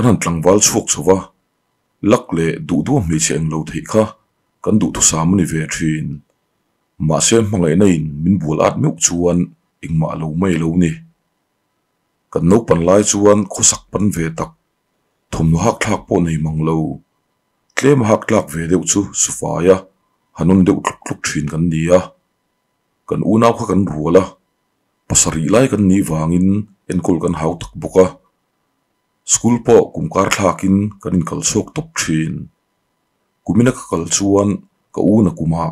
Kan han tlangval chhuak chho va, lak leh duh duh a hmeichhe eng lo theih kha kan duhthusam a ni ve thin. Mahse hmangaihna in min bual at meuh chuan engmah lo mai lo ni. Kan naupan lai chuan khawsak pan ve tak, thawmhnaw hak thlak pawh nei mang lo, tlem a hak tlak ve deuh chu sufaia han awn deuh tluk tluk thin kan ni a. Kan unau kha kan rual a, pasarih lai kan nih vangin enkawl kan hau tak bawk a. School pawh kum kar thlakin kan inkal chhuak tawp thin. Kumina ka kal chuan ka una kumah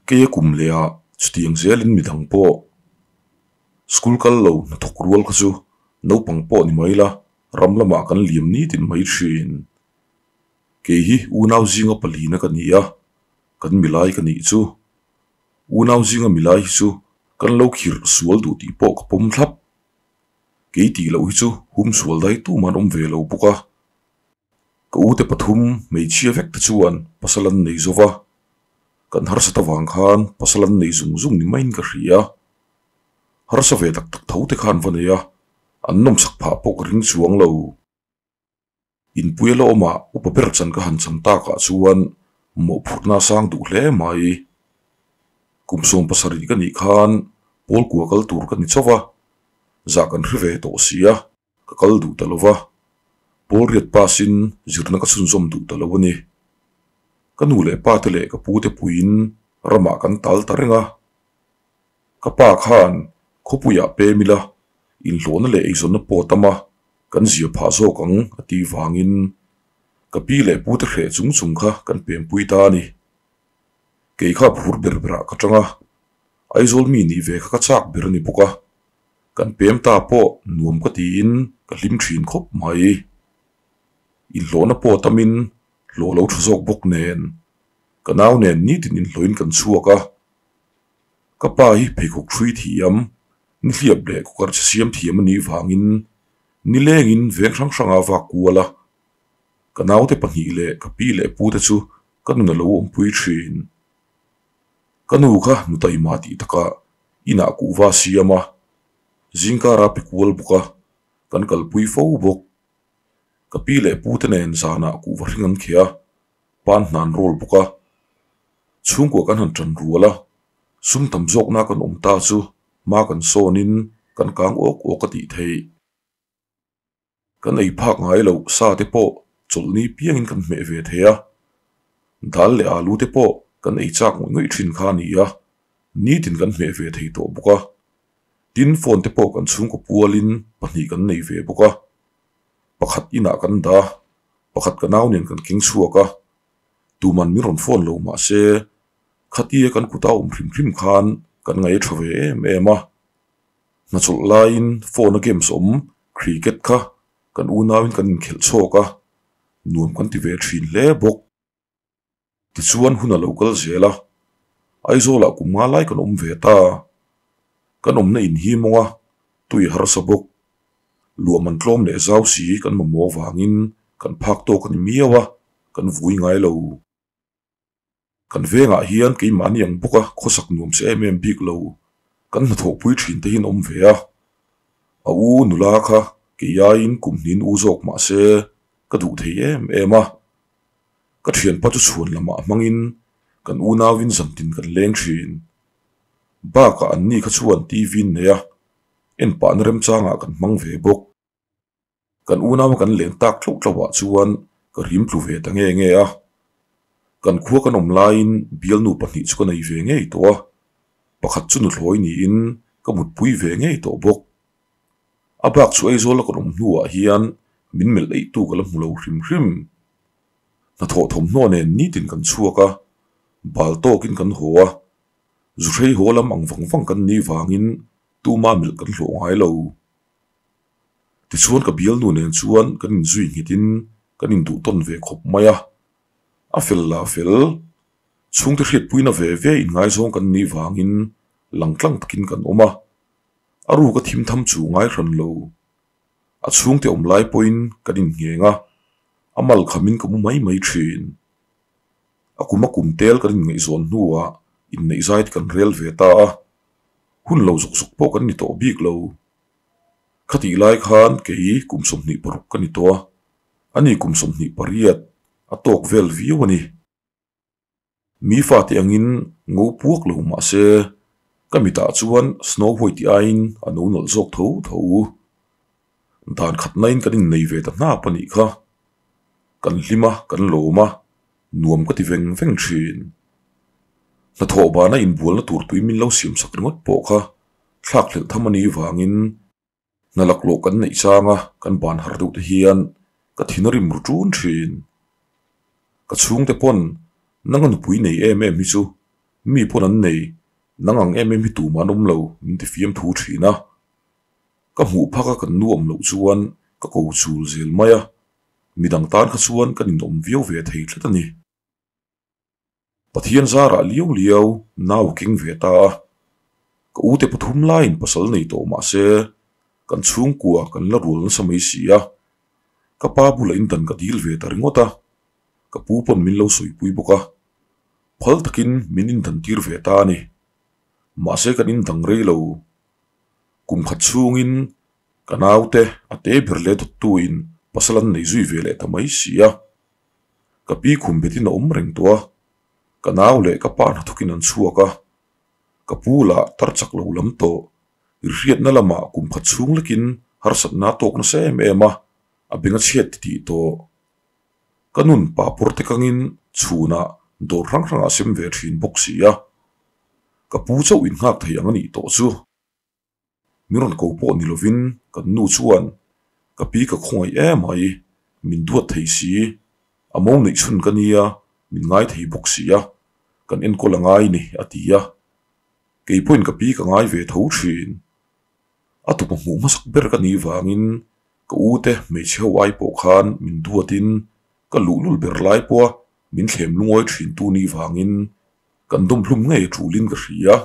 keia kum leh ah chutiang zelin midang pawh school kal lo hnathawk rual kha chu naupang pawh ni mai la ram lamah kan liam nitin mai thin. Kei hi unau zinga palina ka ni a, kan milai ka nih chu. Unau zinga milai hi chu kan lo khirh sual duh tih pawh ka pawm thlap. Kei tih loh hi chu hum sual dai tuman awm ve lo bawk a. Ka ute pathum hmeichhia vek te chuan pasal an nei zo va, kan harsat avang khan pasal an nei zung zung ni maiin ka hria. Harsa ve tak tak tho te khan va nei a, an nawmsak phah pawh ka ring chuang lo. Inpui a la awm a, upa ber chan ka han cham takah chuan mawhphurhna a sang duh hle mai. Kum 70 ka nih khan pawl kua kal tur ka ni chauh a, zah kan hre ve tawh si a, ka kal duh ta lo va. Pawl riat pass-in zirna ka chhunzawm duh ta lo a ni. Ka nu leh pa te leh ka pu te puiin ramah kan tal ta reng a. Ka pa khan khawpuiah pem ila inhlawhna leh eizawnna pawh tam a, kan zia phah zawk ang a tih vangin ka pi leh pu te hreh chung chung kha kan pempui ta a ni. Kei kha phur ber berah ka tang a, Aizawl mi nih ve kha ka chak ber a ni bawk a, kan pem ta pawh nuam ka tiin ka hlim thin khawp mai. Inhlawhna pawh tamin hlawh lo tha zawk bawk nen ka nau nen nitin inhlawhin kan chhuak a, Ka pa hi pheikhawk hrui thiam, nihliap leh kawkar che siam thiam a nih vangin nilengin veng hrang hranga vak kual a. Ka naute pahnih leh ka pi leh pu te chu ka nun a lo awmpui thin. Ka nu kha nu taima tih takah inah kuhva siam a, zingkara pe kual bawk a, kan kalpui fo bawk. Ka pi leh pu te nen zanah kuhva hring an kheh a, pan hnan rawl bawk a. Chhungkua kan han tan rual a, sum tam zawkna kan awm ta chu hma kan sawnin kan kang awk awk a tih theih. Kan ei phak ngai loh sa te pawh chawlhni piangin kan hmeh ve thei a, dal leh alu te pawh kan ei chak ngawih ngawih thin kha a ni a, nitin kan hmeh ve thei tawh bawk a. Tin, phone te pawh kan chhungkaw pualin pahnih kan nei ve bawk a, pakhat inah kan dah, pakhat ka nau nen kan keng chhuak a, Tuman min rawn phone lo mah se, khatia kan kut a awm hrim hrim khan kan ngaih a tha ve em em a. Hnachawlh laiin phone a games awm cricket kha kan unauin kan inkhelh chhawk a, nuam kan ti ve thin hle bawk. Tichuan hun a lo kal zel a, Aizawlah kum nga lai kan awm ve ta. Kan awmna in hi mawng a, tui harsa bawk. Luah man tlawm leh zau si kan mamawh avangin kan phak tawk a ni miau a, kan vui ngai lo. Kan vengah hian keimahni ang bawka khawsak nuam che em em bik lo, kan hnathawhpui thin te hian awm ve a. A u nula kha kei aiin kum hnin u zawk mah se ka duh thei em em a. Ka thianpa chu chhuan lamah hmangin kan unauin zantin kan leng thin. Bakah anni kha chuan TV an nei a, en pahna remchangah kan hmang ve bawk. Kan unau kan len tak tlauh tlauhah chuan ka rim tlu ve ta nge nge a. Kan khua kan awm laiin bialnu pahnih chu ka nei ve ngei tawh a, pakhat chu nuthlawi niin ka mutpui ve ngei tawh bawk. A bak chu Aizawl a kan awm hnuah hian min melh eihtu ka la hmu lo hrim hrim. Hnathawh thawmhnaw nen nitin kan chhuak a, bal tawkin kan haw a, zuhrei haw lam ang vang vang kan nih vangin tuma melh kan hlawh ngai lo. Tichuan ka bialnu nen chuan kan inzui nghetin kan induh tawn ve khawp mai a, a fel lah fel, chhungte hriatpuina ve ve inngaizawng kan nih vangin langtlang takin kan awm a, a ruk a thim tham chu ngai hran lo. A chhungte awm lai pawhin kan inngheng a, a mal khamin ka mu mai mai thin. A kum a kum tel kan inngaihzawn hnuah inneih zai te kan rel ve ta a, hun lo zuk zuk pawh kan ni tawh bik lo. Khatih lai khan kei kum 26 ka ni tawh a, Ani kum 28, a tawk vel viau a ni. Mi fate angin ngo puak lo mah se, ka mitah chuan Snow White aiin a no nalh zawk tho tho. Dan khatnain kan innei ve ta hnap a nih kha. Kan hlim a, kan lawm a, nuam ka ti veng veng thin. Hnathawh bana inbualna tur tui min lo siamsak ringawt pawh kha thlakhlelh tham a nih vangin Hna laklawh kan neih changa kan ban har deuh te hian ka thin a rim ru ṭun ṭhin. Ka chhungte pawn nang a nupui nei em em hi chu mi pawn an nei, nang ang em em hi tumah an awm lo min ti fiam thu ṭhin a. Ka hmuh phak a kan nu awm loh chuan ka ko chul zel mai a, midang tan kha chuan kan inawm viau ve thei tlat a ni. Pathian zarah liau liau nau a keng ve ta a, ka ute pathum laiin pasal nei tawh mah se kan chhungkua kan la rual nasa mai si a, ka pa bulah indan ka dil ve ta ringawt a, ka pu pawn min lo sawipui bawk a, phal takin min indan tir ve ta a ni. Mahse kan indang rei lo. Kum khat chhungin ka naute a te ber leh dawttuin pasal an nei zui ve leh ta mai si a. Ka pi khum betin a awm reng tawh a, ka nau leh ka pa hnathawkin an chhuak a, ka pu lah tar chak lo lam tawh, i hriatna lamah kum khat chhung lekin harsatna a tawk nasa em em a, a beng a chhiat ti tih tawh. Ka nun pa pawr te kangin chhunah dawr hrang hrangah a sem ve thin bawk si a, ka pu chauh innghak thei ang a nih tawh chu. Min rawn ko pawh ni lovin kan nu chuan ka pi ka khawngaih em mai, min duat thei si, a mo neih chhun ka nia, min ngai thei bawk si a, kan enkawl a ngai ni a ti a. Kei pawhin ka pi ka ngai ve tho thin. A tupa hmuh hmasak ber ka nih vangin ka u te hmeichhe ho ai pawh khan min duatin ka luhlul ber lai pawha min thlem lungawi thin tu nih vangin kan dawmhlum ngei a tulin ka hria.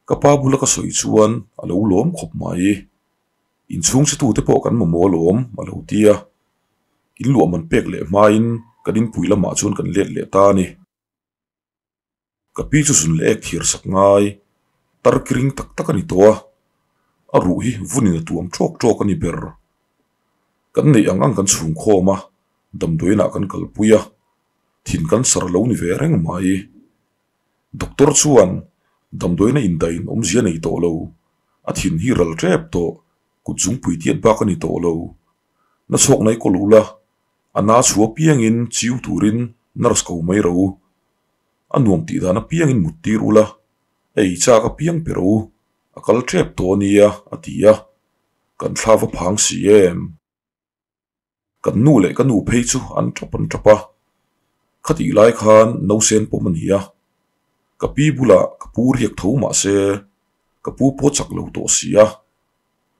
Ka pa bula ka sawi chuan a lo lawm khawp mai. Inchhung che tute pawh kan mamawh alawm a lo ti a. In luah man pek leh hmain kan inpui lamah chuan kan let leh ta a ni. Ka pi chu zun leh ek thiar sak ngai, tar kiring tak tak a ni tawh a. A ruh hi vunin a tuam tawk tawk a ni ber. Kan neih ang ang kan chhung khawm a, damdawiinah kan kalpui a, thin cancer a lo ni ve reng mai. Doctor chuan damdawiina indain awmzia nei tawh lo, a thin hi ral tep tawh, kut zungpui tiat bak a ni tawh lo. Na chhuak nai kawl ula, a na chhu apiangin chiu turin nurse ko mai ro. A nuam tih dan apiangin mut tir ula, a ei chak apiang pe ro, a kal tep tawh a nia, a ti a. Kan thla va phang si em? Kan nu leh ka nu phei chu an tap an tap a, khatih lai khan nausen pawm a ni a, ka pi bulah ka pu riak tho mah se ka pu pawh chak lo tawh si a,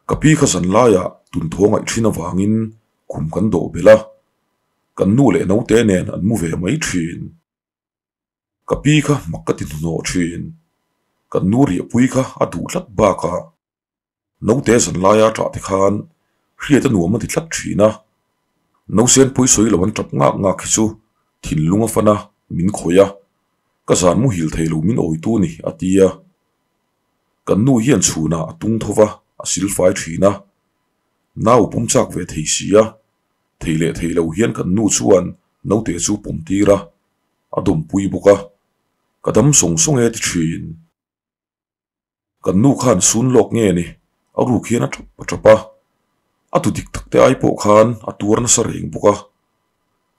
ka pi kha zan laiah tunthaw ngaih thin avangin khum kan dawh belh a, kan nu leh naute nen an mu ve mai thin. Ka pi kha mak ka ti hnuhnawh thin, kan nu riahpui kha a duh tlat bakah Naute zan laia ṭah te khan hriat a nuam a ti tlat ṭhin a. Nausen pawisawi lo an ṭap ngak ngak hi chu thinlung a fan a, min khawih a, ka zan muhil thei lo min awitu ni a ti a. Kan nu hian chhunah a tung tho va, a silfai ṭhin a. Nau pawm chak ve thei si a, thei leh thei lo hian kan nu chuan naute chu pawm tir a, a dawmpui bawk a, ka dam sawng sawng e ti ṭhin. Kan nu khan sun lawk nge ni, a ruk hian a tap a tap a. A tu dik tak te ai pawh khan a tuar nasa reng bawk a.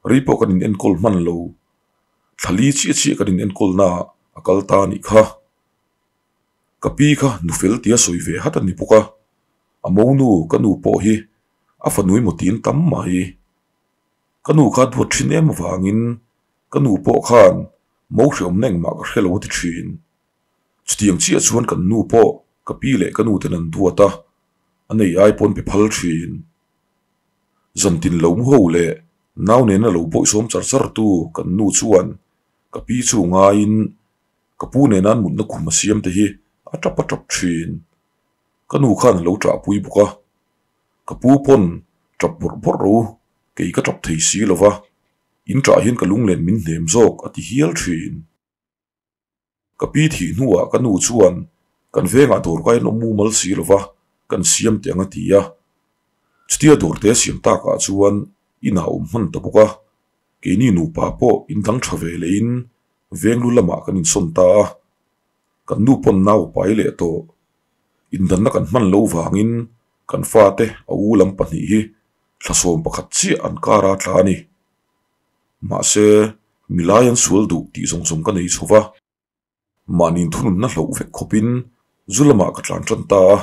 Rei pawh kan in enkawl hman lo. Thlali chiah chiah kan in enkawl na ah a kal ta a nih kha. Ka pi kha nu fel tia sawi ve hat a ni bawk a. A monu ka nu pawh hi a fanui maw tiin tam mai. Ka nu kha duat thin em avangin ka nu pawh khan mo hreawmna engmah ka hre lo a ti thin. Chutiang chiah chuan kan nu pawh ka pi leh ka nu ten an duat a, a nei ai pawn pe phal thin. Zantin lo mu ho leh nau nena lo bawihsawm char char tu kan nu chuan ka pi chu ngaiin ka pu nena an mutna khum a siam te hi a tap a tap thin. Ka nu khan a lo ṭahpui bawk a, ka pu pawn ṭap bawrh bawrh ro kei ka ṭap thei si lo va, in ṭah hian ka lunglen min hnem zawk a ti hial thin. Ka pi thih hnuah ka nu chuan kan vengah dawr kai an awm mumal si lo va, kan siam teh ang a ti a. Chutia dawrte a siam takah chuan Inah a awm hman ta bawk a, keini nupa pawh indang tha ve lehin venglu lamah kan insawn ta a, kan nu pawn nau a pai leh tawh. Indanna kan hman lo vangin kan fate a u lam pahnih hi thlasawm pakhat chiah an kar a tla a ni. Mahse, milai an sual duh tih zawng zawng ka nei chho va. Mahni thununna hloh vek khawpin zu lamah ka tlan tan ta a,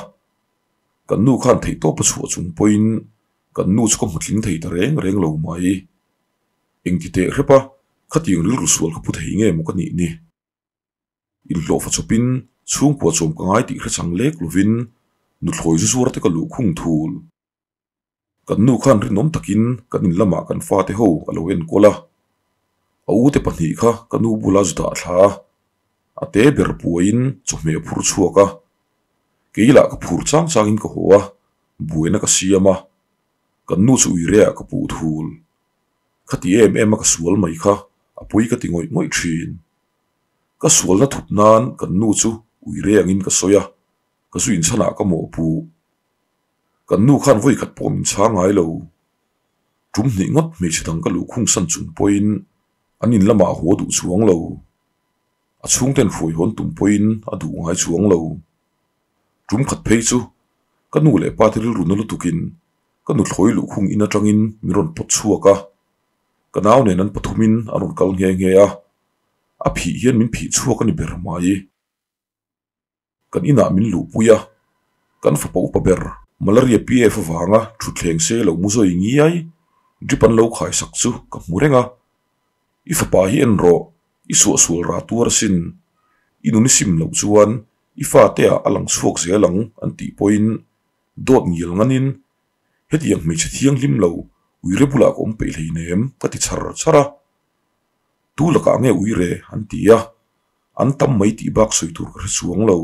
kan nu khan theihtawp a chhuah chung pawhin kan nu chu ka hmu tling thei ta reng reng lo mai. Engti teh hrep a, khatiang rilru sual ka pu thei nge maw ka nih ni? Inhlawhfa chawpin chhungkua chawm ka ngai tih hre chang lek lovin nuthlawi zu zuar te ka luhkhung thul. Kan nu khan rinawm takin kan in lamah kan fate ho a lo enkawl a, a ute pahnih kha ka nu bula zu dah thla a, a te ber puaiin chawhmeh a phur chhuak a, kei lah ka phur chang changin ka haw a, buaina ka siam a, kan nu chu uireah ka puh thul. Khati em em a ka sual mai kha a pui ka ti ngawih ngawih thin. Ka sualna thup nan kan nu chu uire angin ka sawi a, ka zu inchhanah ka mawhpuh. Kan nu khan vawi khat pawh min chhang ngai lo. Tum hnih ngawt hmeichhe dang ka luhkhung san chung pawhin an in lamah a haw duh chuang lo. A chhungten hruai hawn tum pawhin a duh ngai chuang lo. Tum khat phei chu ka nu leh pa te rilru na lutukin ka nuthlawi luhkhung in atangin min rawn pawt chhuak a. Ka nau nen an pathumin an rawn kal nghe nghe a. A phih hian min phih chhuak a ni ber mai. Kan inah min luhpui a, kan fapa upa ber Malaria PF avanga thutthleng se lo mu zawi ngiai drip an lo khaisak chu ka hmu reng a, I fapa hi en rawh, i suahsual rah tuar asin, i nun i sim loh chuan i fate ah a lang chhuak zel ang an tih pawhin dawt ngial nganin hetiang hmeichhe thianghlim lo uire bulah ka awm peih hleinem ka ti char char a, tu lakah nge uire an ti a. An tam mai tih bak sawi tur ka hre chuang lo.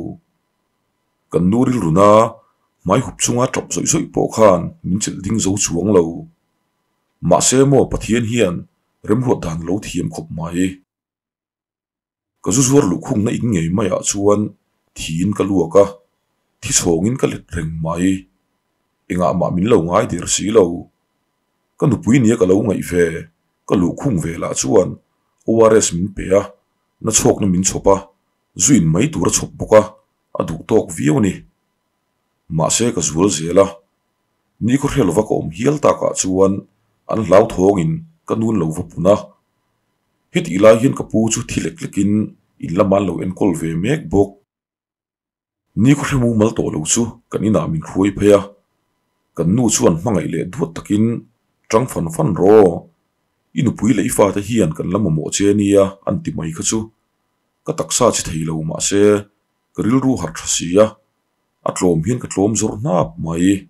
Kan nu rilruna hmai hup chunga tap zawih zawih pawh khan min chelh ding zo chuang lo. Mahse maw Pathian hian remruat dan lo thiam khawp mai. Ka zu zuar luhkhungna in ngei maiah chuan thiin ka luak a, thi chhawngin ka let reng mai. Engah mah min lo ngai der si lo. Ka nupui nia ka lo ngaih ve, ka luhkhung ve lah chuan ORS min pe a, Na chhuakna min chhawp a, zu in mai tur a chhawp bawk a, a duh tawk viau a ni. Mahse ka zual zel a, nikhaw hre lova ka awm hial takah chuan an hlauthawngin ka nun lo va pun a. Hetih lai hian ka pu chu thi lek lekin in lama an lo enkawl ve mek bawk. Nikhaw hre mumal tawh lo chu kan inah min hruai phei a, kan nu chuan hmangaih leh duat takin tang fan fan rawh, i nupui leh i fate hian kan la mamawh che nia an ti mai kha chu ka taksa chi thei lo mahse ka rilru harh tha si a, a tlawm hian ka tlawm zawr hnap mai.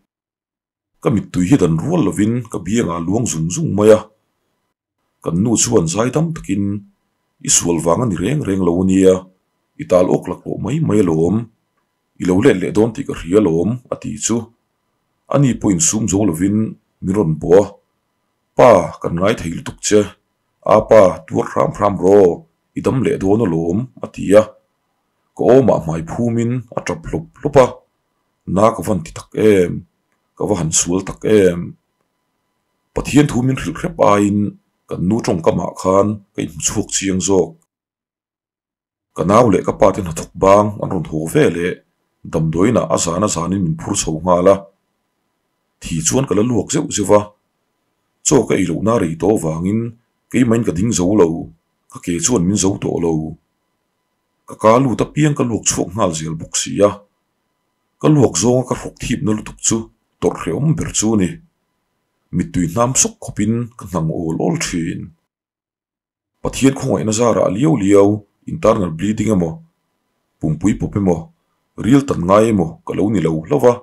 Ka mittui hi dan rual lovin ka biangah a luang zung zung mai a, kan nu chuan zai dam takin i sual vang a ni reng reng lo ania, i tal awk laklawh mai mai alawm, i lo let leh dawn tih ka hria alawm a ti chu ani pawhin sum zo lovin min rawn bawh a, Pa kan ngai thei lutuk che, a pa tuar hram hram rawh, i dam leh dawn alawm a ti a, ka awmah hmai phumin a tap hlawp hlawp a. Na ka van ti tak em? Ka va han sual tak em? Pathian thu min hrilh hrep aiin kan nu tawngkamah khan ka inhmu chhuak chiang zawk. Ka nau leh ka pa te hnathawk bang an rawn haw ve leh damdawiinah a zan a zanin min phur chho nghal a. Thi chuan ka la luak zeuh zeuh va, chaw ka ei lohna rei tawh avangin keimahin ka ding zo lo, ka ke chuan min zo tawh lo. Ka ka lut apiang ka luak chhuak nghal zel bawk si a. Ka luak zawnga ka hrawk thipna lutuk chu tawrh hrehawm ber chu a ni. Mittui hnam sawk khawpin ka hnang awl awl thin. Pathian khawngaihna zarah liau liau internal bleeding emaw, pumpui pawp emaw, ril tan ngai emaw ka lo ni lo hlauh va,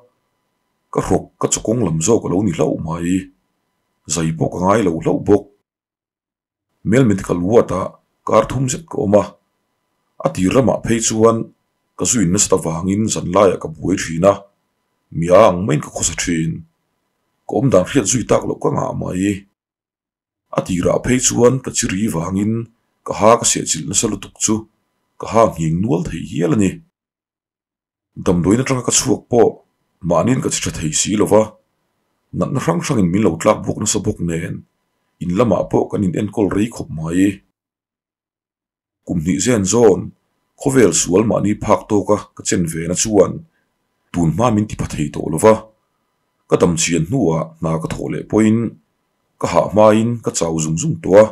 ka hrawk ka chawkawng lam zawk a lo ni hlauh mai. Zai pawh ka ngai lo hlauh bawk. Mel Medical Ward-ah kar thum zet ka awm a, a tir lamah phei chuan ka zu in nasat avangin zan laiah ka buai thin a, mi a ang maiin ka khawsa thin. Ka awm dan hriat zui tak loh ka ngah mai. A tirah phei chuan ka chi ri vangin ka ha ka sehchilh nasa lutuk chu ka ha nghing nual thei hial a ni. Damdawiin atanga ka chhuak pawh mahniin ka chi tha thei si lo va, natna hrang hrangin min lo tlak buak nasa bawk nen. In lamah pawh kan in enkawl rei khawp mai. Kum hnih zen zawn, khawvel sual mahni phak tawka ka chen ve na chuan tun hma min ti pha thei tawh lo va, ka dam chian hnuah hna ka thawh leh pawhin ka hah hmain ka chau zung zung tawh a.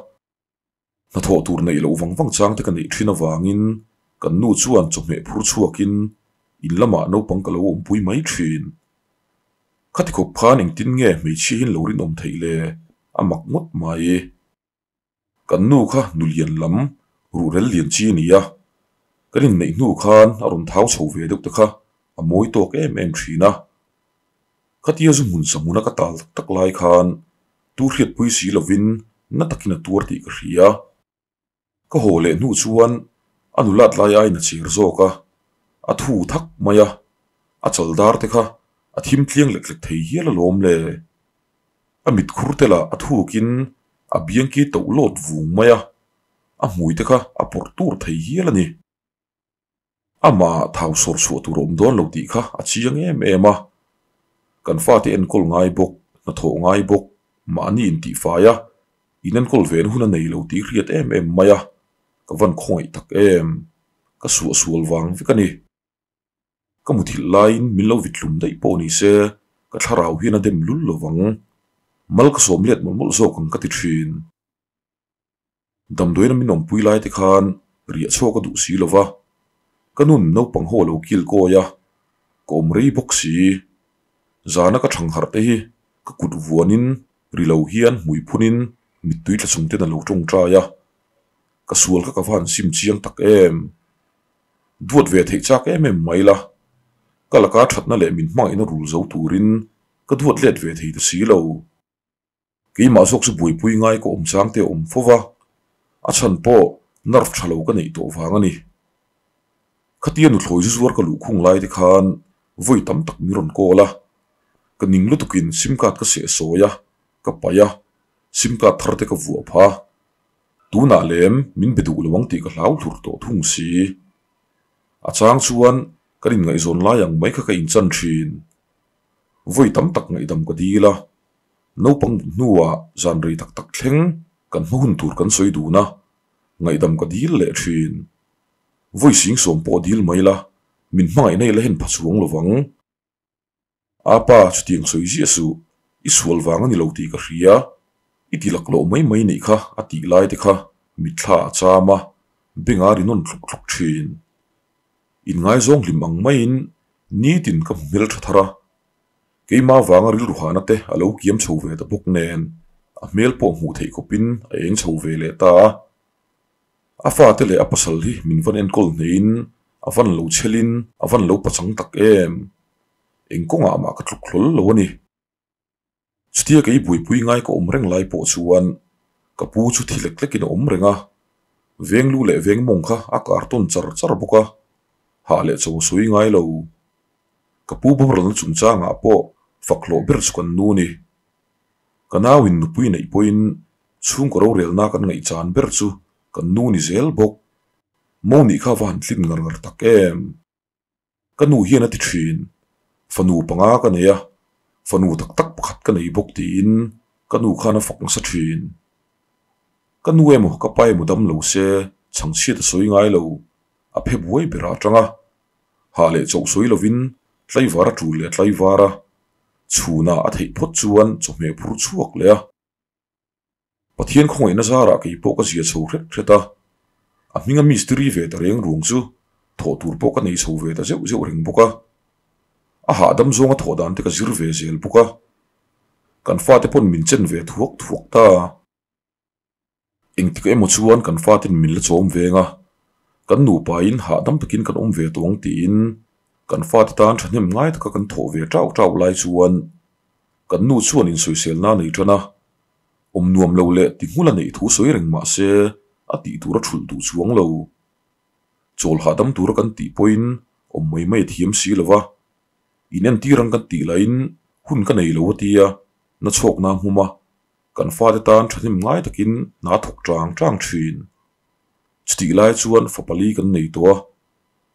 Hnathawh tur neih loh vang vang chang te ka neih thin avangin kan nu chuan chawhmeh phur chhuakin in lamah naupang ka lo awmpui mai thin. Khati khawp khan engtin nge hmeichhia hian lo rinawm theih le? A mak ngawt mai. Kan nu kha nu lian lam ruhrel lian chi a ni a, kan inneih hnu khan a rawn thau chho ve deuh te kha a mawi tawk em em thin a. Khatia zu hmun sa hmuna ka tal tak tak lai khan tu hriatpui si lovin na takin a tuar tih ka hria. Ka haw leh hnu chuan a nulat lai aiin a chir zawk a, a thu thak mai a, a chal dar te kha a thim tliang lek lek thei hial alawm le. A mit khur te lah a thukin a biang ki toh lawt vung mai a, a hmui te kha a pawrh tur thei hial a ni. Amah thau sawr chhuah tur a awm dawn lo tih kha a chiang em em a. Kan fate enkawl ngai bawk, hnathawh ngai bawk, mahni intihfai a, in enkawl ven hun a nei lo tih hriat em em mai a, ka van khawngaih tak em. Ka suahsual vang vek a ni. Ka muthilh laiin min lo vithlum daih pawh ni se, ka thlarau hian a dem lul lo vang. Mal ka sawm let mawlh mawlh zawk ang ka ti thin. Damdawiina min awmpui lai te khan riah chhuak a duh si lo va, ka nun naupang ho a lo kil kawi a, ka awm rei bawk si. Zana ka thang harh te hi ka kut vuanin ri lo hian hmui phunin mittui tla chung ten a lo tawngtai a, ka sual kha ka va han sim chiang tak em. Duat ve theih chak em em mai la, ka laka thatna leh min hmangaihna rul zo turin ka duat let ve thei ta si lo. Keimah zawk chu buaipui ngai ka awm chang te a awm fo va, a chhan pawh nerve tha lo ka neih tawh vang a ni. Khatia nuthlawi zu zuar ka luhkhung lai te khan vawi tam tak min rawn call a, ka ning lutukin sim card ka seh sawi a, ka paih a, sim card thar te ka vuah phah a, tunah lem min be duh lo ang tih ka hlau hlur tawh thung si. A chang chuan kan inngaihzawn lai ang mai kha ka inchan thin. Vawi tam tak ngaihdam ka dil a, Naupang mut hnuah zan rei tak tak thleng kan hma hun tur kan sawi dun a, ngaihdam ka dil leh thin. Vawi sing sawm pawh dil mai la, min hmangaihna i la hen pha chuang lo vang. Apa, chutiang sawi ziah suh, i sual vang a ni lo tih ka hria, i ti lak loh mai mai nih kha a tih lai te kha mitthla a cham a, beng a ri nawn tluk tluk thin. Inngaizawng hlim ang maiin nitin ka hmu hmel tha thar a, Keimah vanga rilru hahna te a lo kiam chho ve ta bawk nen, a hmel pawh hmuh theih khawpin a eng chho ve leh ta a. A fate leh a pasal hi min van enkawl hneiin a van lo chhelin a van lo pachang tak em. Eng kawngah mah ka tluk hlawl lo a ni. Chutia kei buaipui ngai ka awm reng lai pawh chuan ka pu chu thi lek lekin a awm reng a, veng lu leh veng mawng kha a kar tawn char char bawk a, hah leh chaw sawi ngai lo. Ka pu boralna chungchangah pawh fak hlawh ber chu kan nu ni. Ka nauin nupui neih pawhin chhungkaw rorelna kan ngaihchan ber chu kan nu ni zel bawk. Mo nih kha va han tlin ngar ngar tak em. Ka nu hian a ti thin. Fanu panga ka nei a, fanu tak tak pakhat ka nei bawk tiin ka nu khan a fak nasa thin. Ka nu emaw ka pa emaw dam lo se chhangchhiat a sawi ngai lo, a phe buai berah atang a. Hah leh chauh sawi lovin tlaivar a tul leh tlaivar a, chhunah a theih phawt chuan chawhmeh phur chhuak leh a. Pathian khawngaihna zarah kei pawh ka zia chho hret hret a, a hminga mistiri ve ta reng ruang chu thawh tur pawh ka nei chho ve ta zeuh zeuh reng bawk a. A hahdam zawnga thawh dan te ka zir ve zel bawk a, kan fate pawn min chen ve thuak thuak ta. Engtik emaw chuan kan fatin min la chawm veng a, kan nupain hahdam takin kan awm ve tawh ang tiin kan fate tan thahnem ngai taka kan thawh ve tau tau lai chuan kan nu chuan insawiselna a nei tan a, awm nuam lo leh ti hmul a neih thu sawi reng mah se a tih tur a thulh duh chuang lo. Chawl hahdam tura kan tih pawhin awm mai mai a thiam si lo va, in entir ang kan tih lahin hun ka nei lo a tia, na chhawkna a hmum a. Kan fate tan thahnem ngai takin hna thawk tang tang thin. Chutih lai chuan fa pali kan nei tawh a,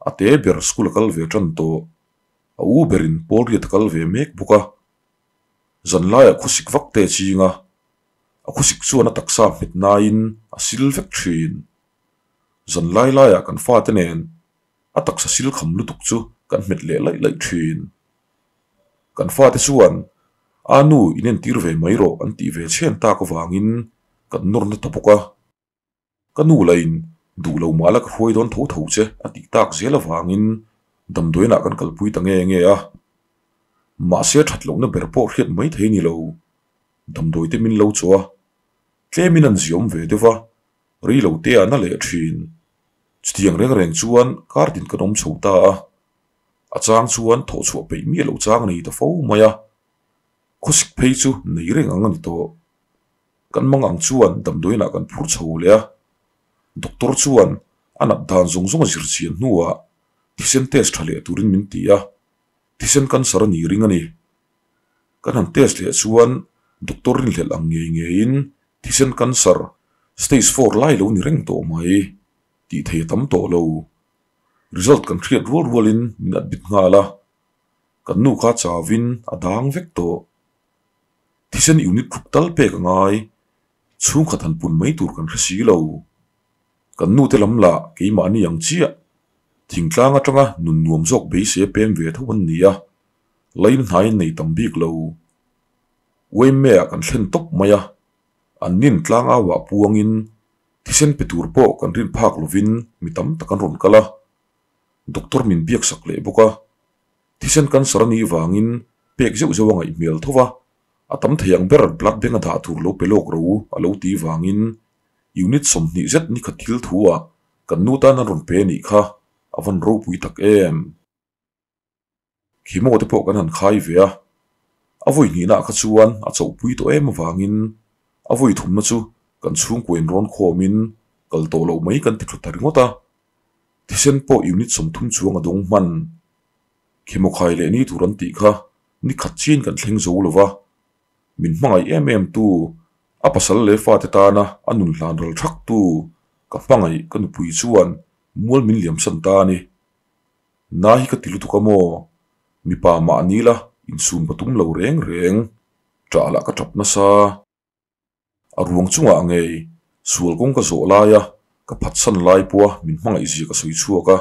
a te ber school a kal ve tan tawh, a u berin pawl riat a kal ve mek bawk a. Zanlaiah khawsik vak te a ching a. A khawsik chuan a taksa hmet nain a sil vek thin. Zan lai laiah kan fate nen a taksa sil kham lutuk chu kan hmet leh laih laih thin. Kan fate chuan a nu inentir ve mai rawh an tih ve chhen tak avangin kan nawr na ta bawk a. Ka nu lahin duh lo mah la ka hruai dawn tho tho che a tih tak zel avangin damdawiinah kan kalpui ta nge nge a. Mahse that lohna ber pawh hriat mai thei ni lo. Damdawi te min lo chaw a, tlemin an ziawm ve deuh va, rei lo te ah na leh thin. Chutiang reng reng chuan kar tin kan awm chho ta a, a chang chuan thawh chhuah peih miah loh chang a nei ta fo mai a, khawsik phei chu nei reng ang a ni tawh. Kan mang ang chuan damdawiinah kan phur chho leh a, doctor chuan a nat dan zawng zawng a zir chian hnuah thisen test tha leh turin min ti a, thisen cancer a ni ring a ni. Kan han test leh chuan doctor rinhlelh ang ngei ngeiin thisen cancer stage four lai lo ni reng tawh mai tih thei a tam tawh lo. Result kan hriat rual rualin min admit nghal a, kan nu kha chauhin a dang vek tawh. Thisen unit ruk tal pek a ngai, chhungkhat han pun mai tur kan hre si lo. Kan nute lam lah keimahni ang chiah, thingtlang atanga nun nuam zawk beisei a pem ve tho an ni a, lain hnai an nei tam bik lo. Uaime-ah kan thlen tawp mai a, an nin tlang auah puangin thisen pe tur pawh kan rin phak lovin mi tam tak an rawn kal a, doctor min biaksak leh bawk a. Thisen cancer a nih vangin pek zeuh zeuh a ngaih hmel tho va, a tam thei ang ber blood bank a dah tur lo pe lawk ro a lo tih vangin unit 20 zet nikhat thil thu ah kan nu tan an rawn pe a nih kha a van ropui tak em. Chemo te pawh kan han khai ve a, a vawi hnihna kha chuan a chauhpui tawh em avangin a vawi thumna chu kan chhungkua in rawn khawmin kal tawh loh mai kan ti thlu ta ringawt a. Thisen pawh unit 30 chuang a dawng hman. Chemo khai leh ni tur an tih kha ni khat chiin kan thleng zo lo va, min hmangaih em em tu, a pasal leh fate tana a nun hlan ral thak tu ka hmangaih ka nupui chuan mual min liamsan ta a ni. Na hi ka ti lutuk a maw? Mipa mahni la insum ka tum lo reng reng, ṭah lah ka ṭap nasa. A ruang chungah ngei sual kawng ka zawh laia ka phatsan lai pawha min hmangaih zia ka sawi chhuak a.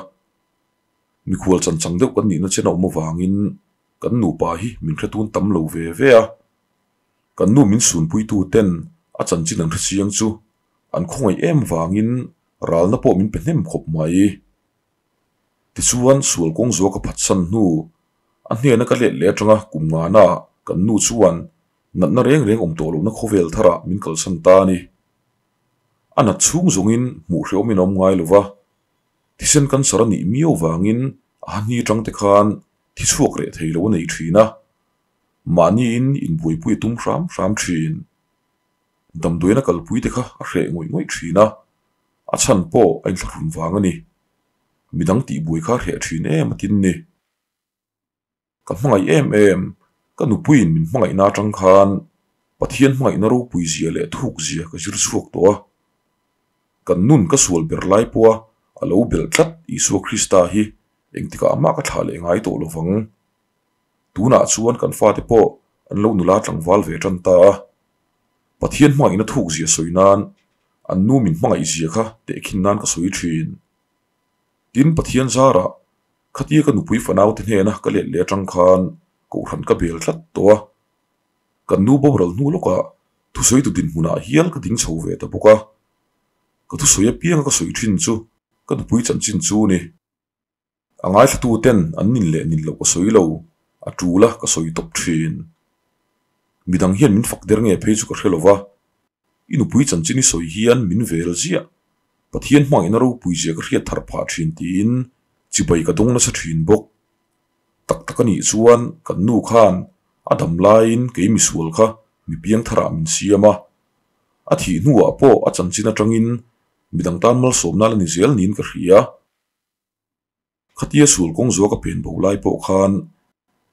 Mikhual chanchang deuh kan nihna chen a awm avangin kan nupa hi min hretun tam lo ve ve a. Kan nu min sunpuitu ten a chanchin an hrechiang chu an khawngaih em vangin ralna pawh min pe hnem khawp mai. Tichuan sual kawng zuah ka phatsan hnu a hnena ka let leh atanga kum ngana kan nu chuan natna reng reng awm tawh lohna khawvel tharah min kalsan ta a ni. A nat chhung zawngin hmuh hrehawmin a awm ngai lova, thisen cancer a nih miau vangin a hahni atang te khan thi chhuak reh thei lo a nei thin a, mahniin inbuaipui a tum hram hram thin. Damdawiin a kalpui te kha a hreh ngawih ngawih thin a, a chhan pawh a inthlahrun vang a ni. Midang tihbuai kha a hreh thin em a tin ni. Ka hmangaih em em, ka nupuiin min hmangaihna atang khan Pathian hmangaihna ropui zia leh thuk zia ka zir chhuak tawh a. Kan nun ka sual ber lai pawha a lo belh tlat Isua Krista hi engtikah mah ka thlah leh ngai tawh lovang. Tunah chuan kan fate pawh an lo nula tlangval ve tan ta a. Pathian hmangaihna thuk zia sawi nan an nu min hmangaih zia kha tehkhin nan ka sawi thin. Tin, Pathian zarah Khatia ka nupui fanaute hnena ka let leh atang khan kohhran ka bel tlat tawh a, kan nu boral hnu lawkah thusawitu dinhmunah hial ka ding chho ve ta bawk a, ka thusawi apianga ka sawi thin chu ka nupui chanchin chu ni. A ngaithlatu ten an nin leh nin loh ka sawi lo, a tul a ka sawi tawp thin. Midang hian min fak der nge phei chu ka hre lo va, I nupui chanchin i sawi hian min vel ziah. Pathian hmangaihna ropui zia ka hriat thar phah thin tiin chibai ka dawng nasa thin bawk. Tak tak a nih chuan kan nu khan a dam laiin kei misual kha mi piang tharah min siam a. A thih hnuah pawh a chanchin atangin midang tan malsawmna la ni zel niin ka hria. Khatia sul kawng zuah ka pen bo lai pawh khan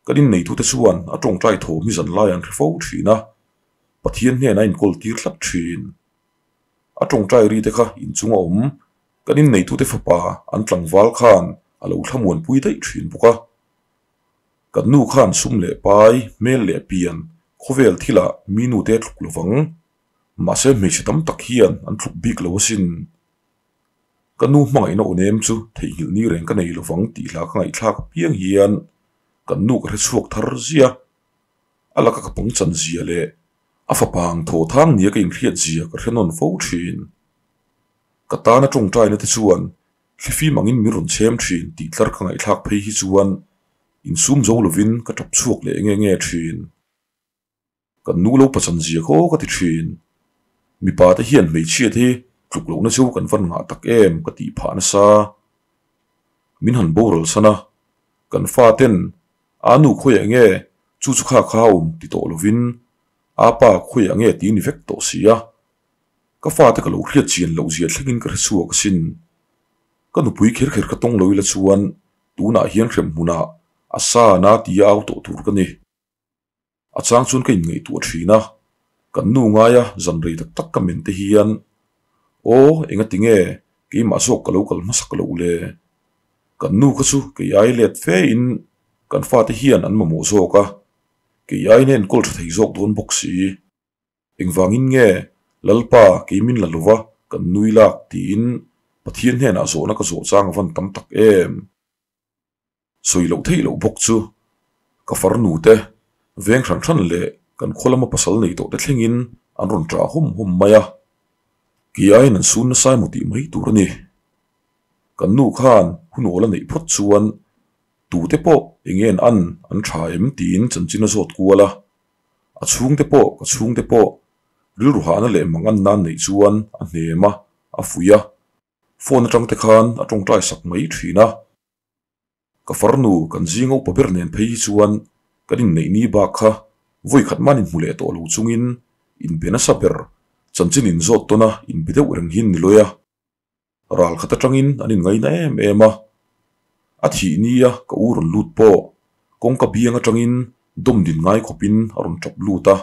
kan inneitute chuan a tawngtai thawm hi zan lai an hre fo thin a, Pathian hnenah a inkawl tir tlat thin. A tawngtai ri te kha inchung a awm, kan inneitute fapa an tlangval khan a lo thlamuanpui daih thin bawk a. Kan nu khan sum leh pai, hmel leh pian, khawvel thilah mi nute a tluk lovang. Mahse hmeichhe tam tak hian an tluk bik lo asin. Ka nu hmangaihna aw nem chu theihnghilh ni reng ka nei lovang tih hla ka ngaihthlak apiang hian kan nu ka hre chhuak thar zia. A laka ka pangchan zia leh a fapa ang thaw thang nia ka inhriat zia ka hre nawn fo thin. Ka tana tawngtaina te chuan thlifim angin min rawn chhem thin tih tlar ka ngaihthlak phei hi chuan insum zo lovin ka tap chhuak leh nge nge thin. Kan nu lo pachan zia khaw ka ti thin. Mipa te hian hmeichhia te hi tluk lohna chu kan van ngah tak em ka tih phah nasa. Min han boral san a, kan fa ten a nu khawiah nge chu chu kha kha awm ti tawh lovin a pa khawiah nge ti ni vek tawh si a. Ka fate ka lo hriat chian loh zia thlengin ka hre chhuak asin. Ka nupui kher kher ka tawng lo ila chuan tunah hian hrem hmunah a sa na tia au tawh tur ka ni. A chang chuan ka inngaihtuah thin a, kan nu ngaia zan rei tak tak ka men te hian aw engati nge keimah zawk ka lo kal hmasak loh le? Kan nu kha chu kei ai let fe in kan fate hian an mamawh zawk a, kei aiin a enkawl tha thei zawk dawn bawk si. Engvangin nge Lalpa kei min la lova kan nui lak tiin Pathian hnenah zawhna ka zawh chang a van tam tak em? Sawi loh theih loh bawk chu ka farnu te veng hran hran leh kan khaw lama pasal nei tawh te thlengin an rawn ṭah hawm hawm mai a, kei aiin an sun nasa emaw tih mai tur a ni. Kan nu khan hun awl a neih phawt chuan tute pawh eng nge an an an ṭha em tiin chanchin a zawt kual a, a chhungte pawh ka chhungte pawh rilru hahna leh mang an nan neih chuan a hnem a, a fuih a, phone aṭang te khan a ṭawngṭai sak mai ṭhin a. Ka farnu kan zing upa ber nen phei hi chuan kan inneih ni bak kha vawi khat man inhmu leh tawh lo chungin inbe nasa ber chanchin inzawt tawn a inbe deuh reng hi an ni lawi a. Ral khat atangin an inngaina em em a. A thih nia ka u rawn lut pawh kawngka biang atangin dawm din ngai khawpin a rawn tap lut a.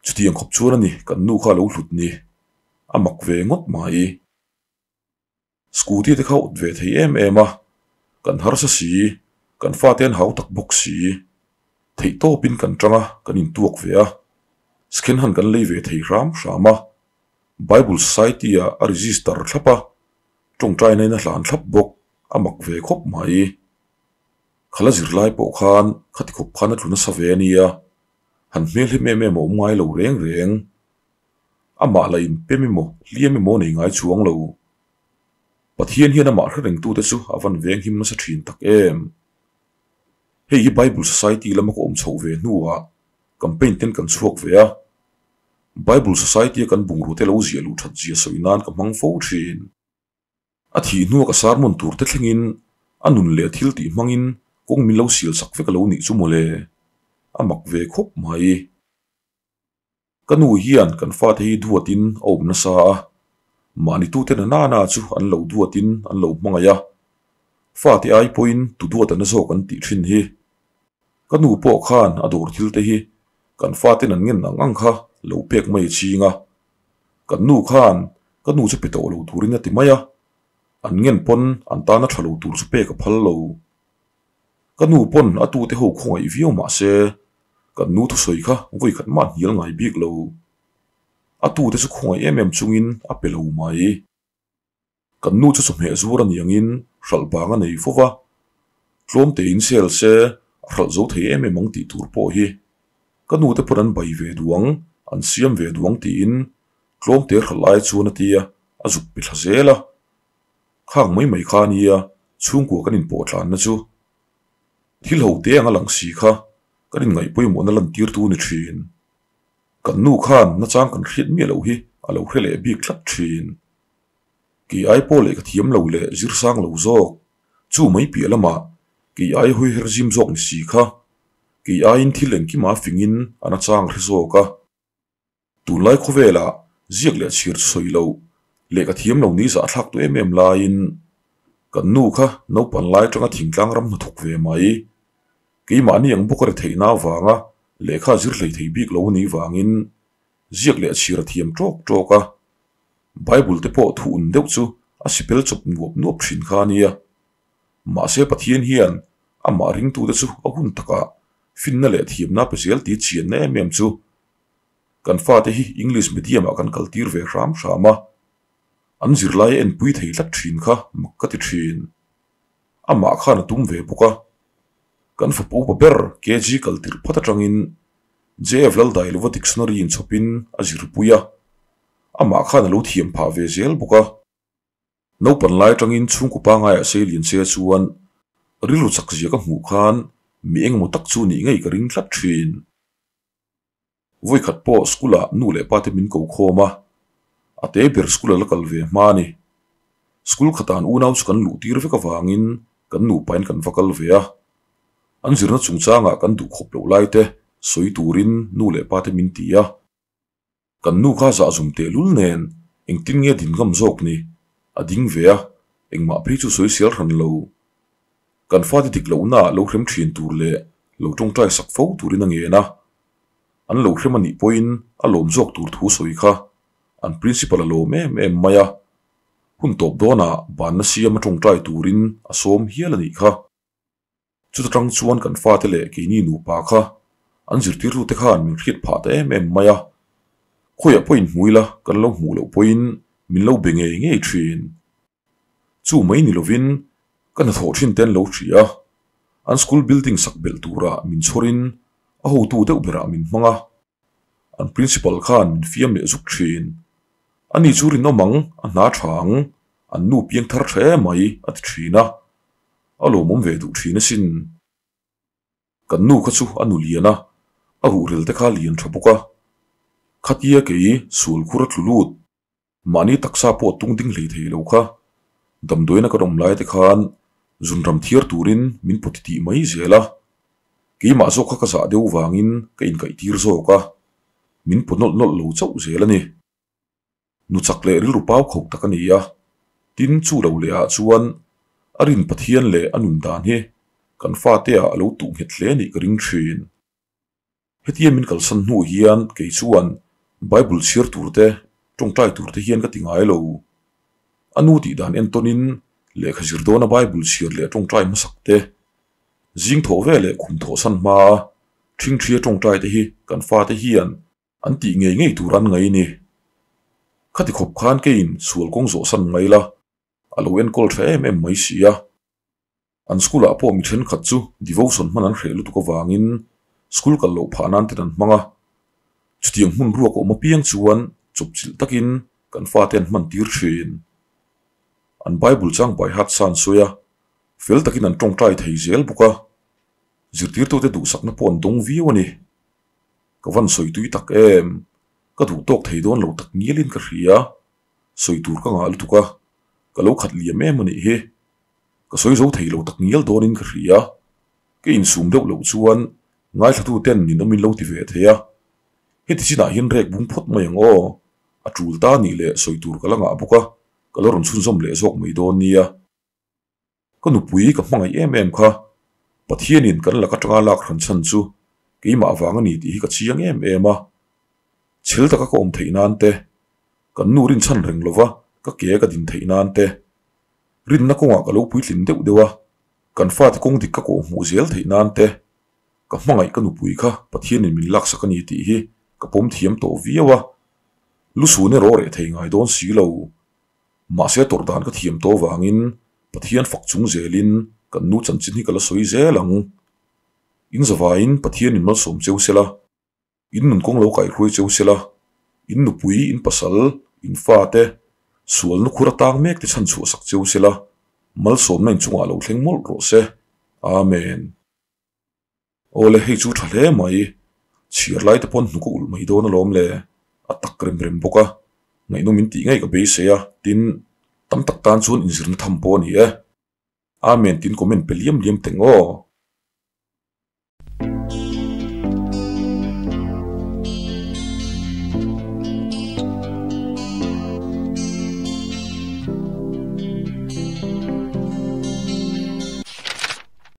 Chutiang khawp chuan a ni kan nu kha a lo hlut ni. A mak ve ngawt mai. Scooty te kha ut ve thei em em a, kan harsa si, kan fate an hau tak bawk si. Theih tawpin kan tang a, kan intuak ve a. Second hand kan lei ve thei hram hram a. Bible Society ah a register thlap a, tawngtaina in a hlan thlap bawk, a mak ve khawp mai. Khala zirlai pawh khan khati khawp khan a tlu nasa ve a nia, han hmel hlim em em a awm ngai lo reng reng. Amah la inpem emaw, hliam emaw nei ngai chuang lo. Pathian hian amah hre rengtute chu a van venghim nasa thin tak em? Hei hi Bible Society lama ka awm chhoh ve hnuah campaign ten kan chhuak ve a. Bible Society a kan bungrute lo ziah luh that zia sawi nan ka hmang fo thin. A thih hnua ka sermon tur te thlengin a nun leh thil tih hmangin kawng min lo sial sak vek a lo nih chu mawle. A mak ve khawp mai. Ka nu hian kan fate hi duatin a awm nasa a, mahni tute na nana chu an lo duatin an lo hmangaih a, fate ai pawhin tu duat a na zawk an tih thin hi. Ka nu pawh khan a dawr thil te hi kan faten an ngen ang ang kha lo pek mai a ching a, kan nu khan ka nu chu pe tawh lo turin a ti mai a, an ngen pawn an tana tha lo tur chu pek a phal lo. Ka nu pawn a tute ho khawngaih viau mah se, kan nu thusawi kha vawi khat mah hnial ngai bik lo. A tute chu khawngaih em em chungin a pe lo mai. Kan nu chu chawhmeh zur a ni angin hralh bang a nei fo va, tlawm tein sel se a hralh zo thei em em ang tih tur pawh hi ka nute pawn an bai ve duh ang, an siam ve duh ang tiin tlawm te hralh lai chuan a ti a, a zuk pe thla zel a. Khang mai mai kha ania chhungkua kan inpawh tlanna chu. Thil ho te anga lang si kha kan inngaih pawimawhna lantirtu ni thin. Kan nu khan nachang kan hriat miah loh hi a lo hre leh bik tlat thin. Kei ai pawh leh ka thiam lo leh zir sang lo zawk. Chu mai piah lamah kei ai hawi her zim zawk ni si kha. Kei aiin thil engkimah fingin a nachang hre zawk a. Tunlai khawvelah ziak leh chhir chu sawi loh leh ka thiam lo ni zah thlak tu em em laiin kan nu kha naupan lai atanga thingtlang ram hnathawk ve mai. Keimahni ang bawk a retheihna avanga lehkha zir hlei thei bik lo anih vangin ziak leh chhir a thiam tawk tawk a. Bible te pawh thu un deuh chu a sipel chawp nuap nuap thin kha a nia. Mahse Pathian hian amah ringtute chu a hun takah finna leh thiamna pe zel tih chianna em em chu. Kan fate hi English medium ah kan kal tir ve hram hram a, an zirlai a enpui thei tlat thin kha mak ka ti thin. Amah khan a tum ve bawk a. Kan fapa upa ber KG kal tirh phawt atangin JF Laldailova dictionary inchhawpin a zirpui a, amah khan a lo thiam phah ve zel bawk a. Naupan lai atangin chhungkaw pangaiah sei lian se chuan rilru chak zia ka hmuh khan mi engemaw tak chu nih ngei ka ring tlat thin. Vawikhat pawh school ah nu leh pa te min ko khawm a, a te ber school a la kal ve hma a ni. School khata an unau chu kan luh tir vek avangin kan nupain kan va kal ve a. An zirna chungchangah kan duh khawp loh lai te sawi turin nu leh pa te min ti a. Kan nu kha zahzum tehlul nen engtin nge din ngam zawk ni? A ding ve a, engmah phei chu sawi sial hran lo. Kan fate dik lohnaah lo hrem thin tur leh lo tawngtai sak fo turin a ngen a. An lo hrem a nih pawhin a lawm zawk tur thu sawi kha an principal a lawm em em mai a. Hun tawp dawnah banna siam a tawngtai turin a sawm hial a nih kha. Chuta tang chuan kan fate leh keini nupa kha an zirtirtute khan min hriat phah ta em em mai a, khawiah pawhin hmu ila kan lo hmuh loh pawhin min lo be ngei ngei thin. Chu mai ni lovin ka hnathawh thin te an lo hria a, an school building sak belh turah min chhawrin a hotu deuh berah min hmang a, an principal khan min fiam leh zuk thin. Ani chu rinawm ang, a hna tha ang, an nu piang thar tha em mai a ti thin a. A lawmawm ve duh thin asin. Kan nu kha chu a nu lian a, a ruhrel te kha lian tha bawk a. Khatia kei sual khur a tlu lut. Mahni taksa pawh tung ding hlei thei lo kha. Damdawiina kan awm lai te khan zunram thiar turin min pawti tih mai zel a. Keimah zawk kha ka zah deuh vangin ka inkaih tir zawk a. Min paw nawlh nawlh lo chauh zel a ni. Nu chak leh rilru pau kho tak a ni a, tin chu lo leh ah chuan a rin Pathian leh a nun dan hi kan fate ah a lo tuh nghet hle nih ka ring thin. Hetia min kalsan hnu hian kei chuan Bible chhiar tur te, tawngtai tur te hian ka ti ngai lo. A nu tih dan entawnin lehkha zir dawna Bible chhiar leh tawngtai hmasak te, zing thawh ve leh khum thawhsan hmaa thingthia tawngtai te hi kan fate hian An tih ngei ngei tur an ngai ni. Khati khawp khan keiin sual kawng zawh san mai la, a lo enkawl tha em em mai si a. An school ah pawh mi thenkhat chu devotion hman an hreh lutuk avangin school kal loh phah nan ten an hmang a. Chutiang hmun ruak a awm apiang chuan chawpchilh takin kan fate an hman tir thin. An Bible chang by heart sa an sawi a, fel takin an tawngtai thei zel bawk a. Zirtirtute duhsakna pawh an dawng viau a ni. Ka van sawi tui tak em? Ka duh tawk thei dawn lo tak ngialin ka hria. Sawi tur ka ngah lutuk a, ka lo khat liam em a nih hi. Ka sawi zo thei lo tak ngial dawnin ka hria. Ka insum deuh loh chuan ngaithlatu ten min awmin lo ti ve thei a. Heti chinah hian rek bung phawt mai ang aw. A tul ta nih leh sawi tur ka la ngah bawk a, ka la rawn chhunzawm leh zawk mai dawn nia. Ka nupui ka hmangaih em em kha Pathianin kan lak atanga lak hran chhan chu keimah vang a ni tih hi ka chiang em em a. Chhel taka ka awm theih nan te, kan nu rinchhan reng lova ka ke ka din theih nan te, rinna kawngah ka lo puitlin deuh deuh a, kan fate kawng dik ka kawh hmuh zel theih nan te, ka hmangaih ka nupui kha Pathianin min laksak a ni tih hi ka pawm thiam tawh viau a. Lusun erawh reh thei ngai dawn si lo. Mahse tawrh dan ka thiam tawh vangin Pathian fak chung zelin kan nu chanchin hi ka la sawi zel ang. In zavaiin Pathianin malsawm cheu sela, in nun kawng lo kaihruai cheu sela, in nupui, in pasal, in fate, sual nukhur atang mek te chhan chhuah sak cheu sela, malsawmna inchungah lo thleng mawlh rawh se. Amen. Awle, hei chu tha hle mai. Chhiar lai te pawn hnuk a ulh mai dawn alawm le. A tak rem rem bawk a, ngaihnawm in tih ngei ka beisei a, tin, tam tak tan chuan inzirna tham pawh a ni e. Amen tiin comment pe liam liam teng aw.